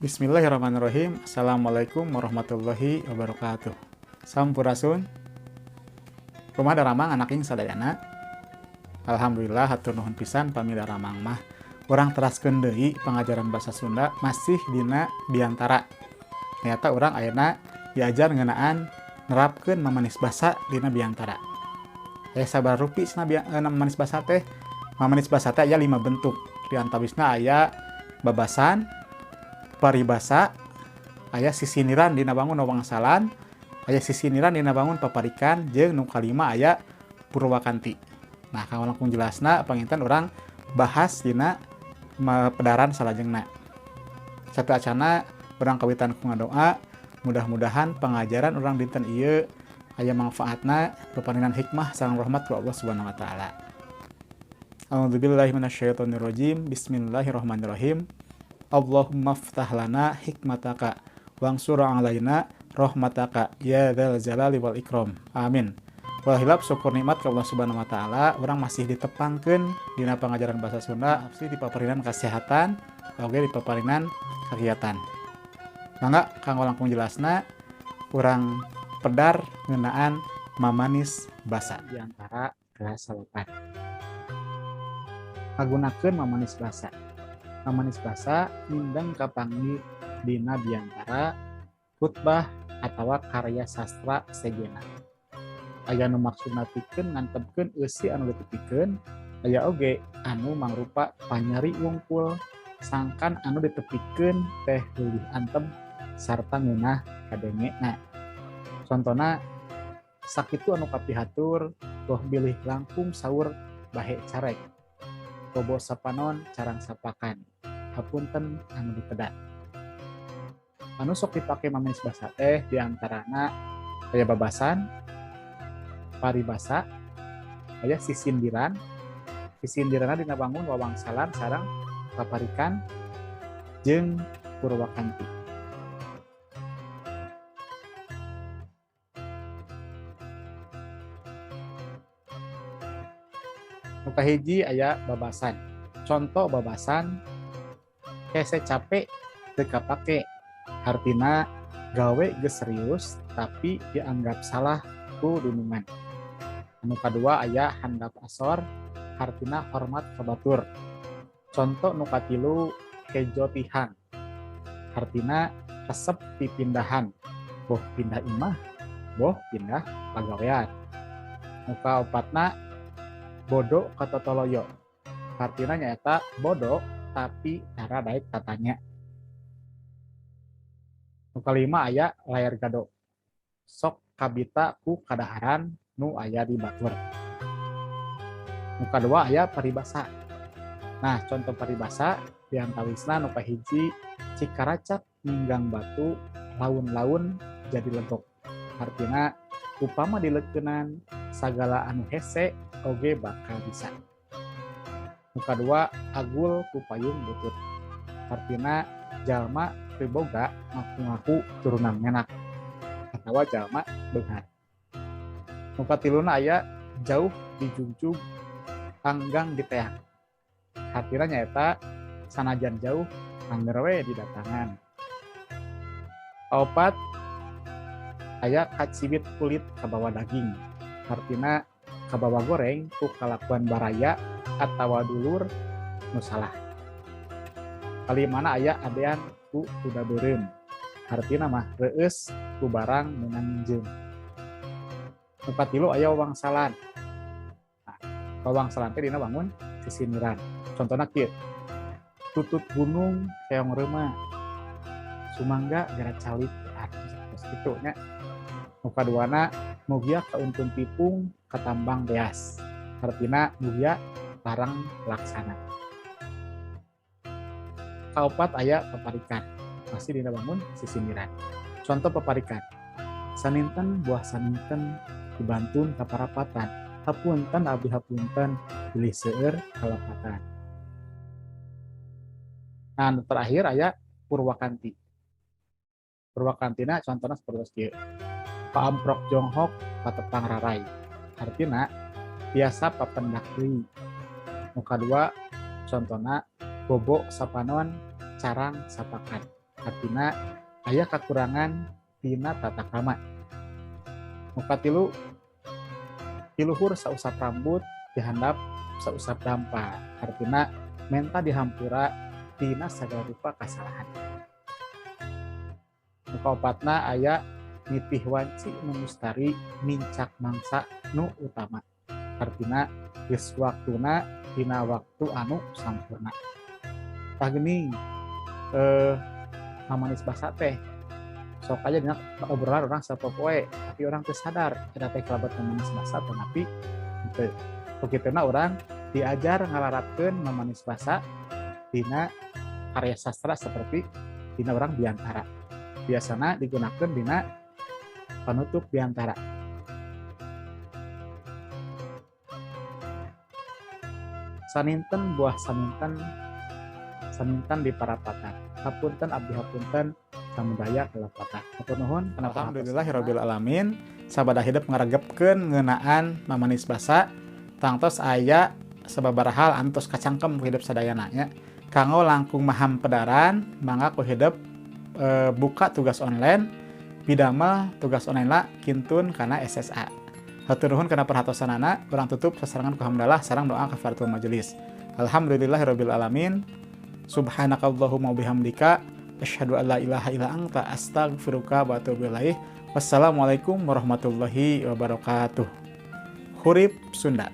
Bismillahirrahmanirrahim. Assalamualaikum warahmatullahi wabarakatuh. Sampurasun. Kumaha daramang anak ing sadayana? Alhamdulillah, hatur nuhun pisan pami daramang mah. Urang teraskeun deui pangajaran bahasa Sunda masih dina biantara. Ternyata urang ayeuna diajar ngeunaan nerapkeun mamanis basa dina biantara. Aya sabaraha rupi cenah mamanis basa teh? Mamanis basa teh aya 5 bentuk. Di antawisna aya babasan, paribasa, aya sisindiran dina bangun wangsalan, aya sisindiran dina bangun paparikan, jeung nu kalima aya purwakanti. Nah, kanggo langkung jelasna panginten urang bahas dina pedaran salajengna. Sateuacana urang kawitan ku ngadoa, mudah-mudahan pangajaran urang dinten ieu aya manfaatna, peparinan hikmah sareng rahmat ku Allah Subhanahu wa taala. A'udzubillahi minasyaitonirrajim. Bismillahirrahmanirrahim. Allahumma ftah lana hikmataka wangsur alaina rahmataka ya dzal jalali wal ikram. Amin. Wal hilap syukur nikmat ka Allah Subhanahu wa taala, urang masih ditepangkeun dina pangajaran bahasa Sunda, masih dipaparinan kesehatan, oge dipaparinan kegiatan. Mangga kanggo langkung jelasna urang pedar ngeunaan mamanis basa di antara kelas 8. Ngagunakeun mamanis basa. Mamanis basa mindeng kapanggih dina biantara, khutbah atawa karya sastra sejena. Aya nu maksudna pikeun ngantepkeun eusi anu ditepikeun, aya oge anu mangrupa panyari wungkul sangkan anu ditepikeun teh leuwih antep sarta ngeunah kadengena. Contona sakitu anu kapihatur goh bilih langkung saur bahe carek. Bobo sapanon carang sapakan. Hapunten anu dipeda. Anu sok dipake mamanis basa teh diantarana aya babasan, paribasa, aya sisindiran. Sisindiranna dina bangun wawangsalan sareng paparikan jeung purwakanti. Nu kahiji aya babasan. Contoh babasan hese capek teu kapake, hartina gawe geus serius tapi dianggap salah ku dunungan. Anu kadua aya handap asor, hartina hormat ka batur. Contoh nu katilu hejo tihang, hartina resep pipindahan, boh pindah imah, boh pindah pagawean. Nu kaopatna bodo katotoloyo, hartina nyaeta bodo tapi tara daek tatanya. Nu kalima aya layar gado, sok kabita ku kadaharan nu aya di batur. Nu kadua aya paribasa. Nah, contoh paribasa diantawisna nu kahiji cikaracak ninggang batu laun-laun jadi legok. Hartina upama dileukeunnan sagala anu hese oge bakal bisa. Nu kadua agul ku payung butut. Hartina jalma teu boga ngaku-ngaku turunan menak atawa jalma beunghar. Nu katiluna aya jauh dijugjug anggang diteang. Hartina nyaeta sanajan jauh angger we didatangan. Kaopat aya kacibit kulit kabawa daging. Hartina kabawa goreng ku kalakuan baraya atawa dulur nu salah. Kalimana aya adean ku kuda beureum. Hartina mah reueus ku barang meunang nginjeum. Nu katilu aya wawangsalan. Nah, wawangsalan teh dina bangun sisindiran. Contona kieu. Tutut gunung keong reuma. Sumangga gara calik terus kitu nya. Nu kaduana mugia kauntun tipung katambang beas. Hartina mugia barang laksana. Kaopat aya paparikan. Masih dina bangun sisindiran. Contoh paparikan. Saninten buah saninten dibantun kaparapatan. Hapunten abdi hapunten bilih seueur kalepatan. Nah, nu terakhir aya purwakanti. Purwakantina contohna sapertos kieu. Paamprok jonghok patepang rarai. Hartina biasa papendak deui. Nu kadua contona bobo sapanon carang sapakan. Artina aya kakurangan tina tata krama. Nu katilu, ti luhur sausap rambut, dihandap sausap dampa. Artina menta dihampura tina sagala rupa kasalahan. Nu kaopatna aya nitih wanci nu mustari, nincak mangsa nu utama. Artina geus waktuna dina waktu anu sampurna. Tah geuning mamanis basa teh sok aja dina obrolan urang sapopoe, tapi urang teu sadar eta teh kalebet mamanis basa tapi henteu. Kituna urang diajar ngalaratkeun mamanis basa dina karya sastra seperti dina urang biantara. Biasana digunakeun dina panutup biantara. Saninten buah saninten, saninten di parapatan. Hapunten abdi hapunten, samudaya kalepatan. Hatur nuhun kana Alhamdulillahirabbil alamin. Sabada hidep ngaregepkeun ngeunaan mamanis basa, tangtos aya sababaraha hal anu tos kacangkem ku hidep sadayana nya. Kanggo langkung maham pedaran, mangga ku hidep buka tugas online, pidamel tugas online la kintun kana SSA. Hatur nuhun kana perhatosanana, urang tutup sasarengan ku hamdalah sareng doa kafaratul majelis. Alhamdulillahirabbil alamin. Subhanakallahumma bihamdika asyhadu an la ilaha illa anta astaghfiruka wa atubu ilaik. Wassalamualaikum warahmatullahi wabarakatuh. Hurip Sunda.